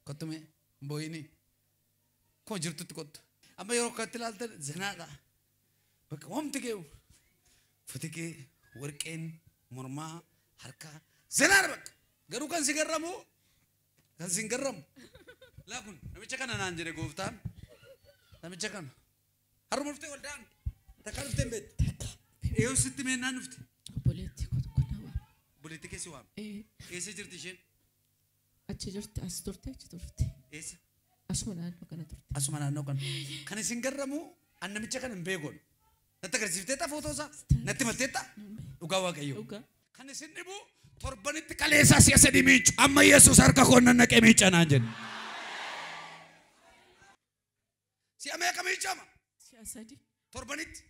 Kottu mee hin boo'ini. Akkuma jirtutti kottu. Amma yeroo akkatti ilaaltan zinaadha. Bakka wamti kee uffati kee warqeen mormaa harkaa zinaadha bakka. Garuu kan si garramu kan si hin garramu. Laa kun namicha kana naan jedhe gooftaan. Namicha kana. Haruma dhuftee waldaan. Takkaa dhuftee hin beektu. Eeyyuu sitti meennaan dhufte. Obboleettii koo tokko na waame. Obboleettii kee si waame. Ee, Eessa jirti isheen? Achi jirti, as turte, achi turte. Eessa? Asuma naannoo kana turte. Asuma naannoo kana. Kan isin garramu an namicha kana hin beekon. Natti agarsiifteetta footoo isaa? Natti himatteetta? Dhugaa Waaqayyoo. Dhugaa. Kan isin dhibu torbanitti kaleessaa si'a sadii miicu. Amma Yesuus harka koo nan naqee miica naan jedhe. Si'a meeqa miicama? Si'a sadi. Torbanitti.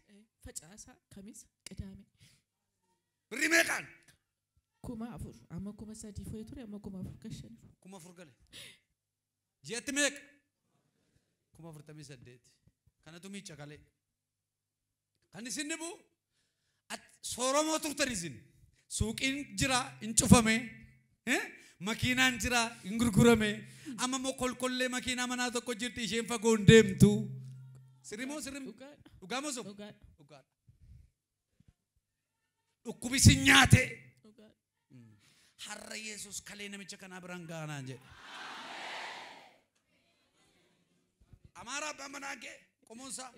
Facaasaa, Kamisa, Qidaame. Birrii meeqaan? 4,000. Amma 3,000 fo'ee ture, amma 4,000 gashaniiru. 4,000 gale. Ji'atti meeqa? 48,000. Kanatu miica kalee. Kan isin dhibu sooromoo turtan isin. Suuqiin jira hin cufame. Makiinaan jira hin gurgurame. Amma immoo kolkollee makiinaa manaa tokko jirti isheen fagoo hin deemtu. Sirrii moo sirrii? Dhugaadha. Dhugaa moo soba? Dhugaadha. Dhugaadha. Dhukkubi sin nyaate. Dhugaadha. Har'a Yesuus kalee namicha kanaa biraan gaanaan jedhe. Amaaraa abbaan manaa kee qomoonsaa.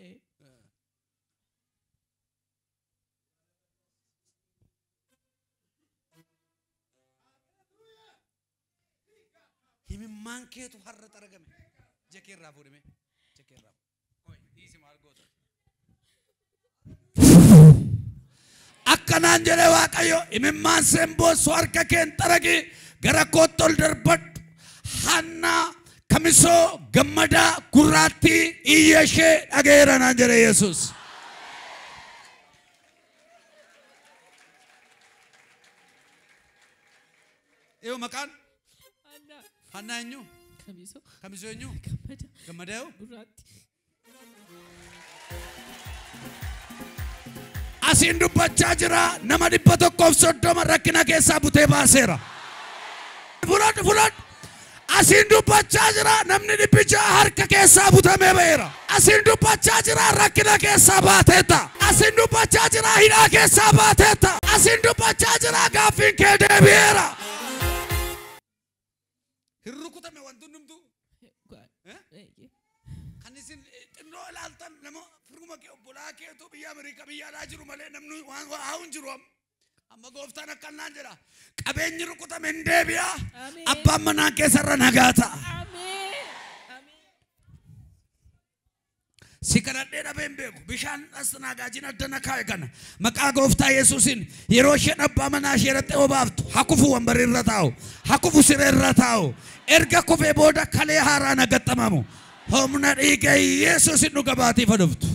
Himimmaan keetu har'a xaragame. Ija kee irraa fuudhime. Ija kee irraa fuudhi. Dhiisi maal goota? Akkanaan jedhe Waaqayyo himimmaan seen boossu harka kee hin xaragi gara kootti ol darbadhu. Hannaa Kamisoo Gammadaa Gurraattii iyya ishee dhaga'eera naan jedhe Yesuus. Eeyyuu maqaan? Hannaa. Hannaa eenyu? Kamisoo. Kamisoo eenyu? Gammadaa. Gammadaa eenyu? Gurraattii. Asiin dubbachaa jira nama 130 rakkina keessaa butee baaseera. Fudhadhu fudhadhu. Asiin dubbachaa jira namni 600 harka keessaa butamee ba'eera. Asiin dubbachaa jira rakkina keessaa baateetta. Asiin dubbachaa jira hidhaa keessaa baateetta. Asiin dubbachaa jira gaaffiin kee deebi'eera. Hin rukutame wanti hundumtuu. Kan isin xinnoo ilaaltan nama firuma kee obbolaa keetu biyya Ameerikaa biyya alaa jiru malee namni waan haa hin jiru amma. Amma gooftaan akkanaan jedha. Qabeenyi rukutame hin deebi'a. Abbaan manaa keessarra nagaa ta'a. Si kadhadhee dhabee hin beeku. Bishaan as naagaajin addana kaa'e kana. Maqaa gooftaa Yesuusiin yeroo isheen abbaa manaa ishee irratti obaaftu hakufu wambarii irra taa'u. Hakufu siree irra taa'u. Erga kufee booda kalee haaraa nagaxamamu. Humna dhiiga Yesuusin dhuga baatiif dhuftu.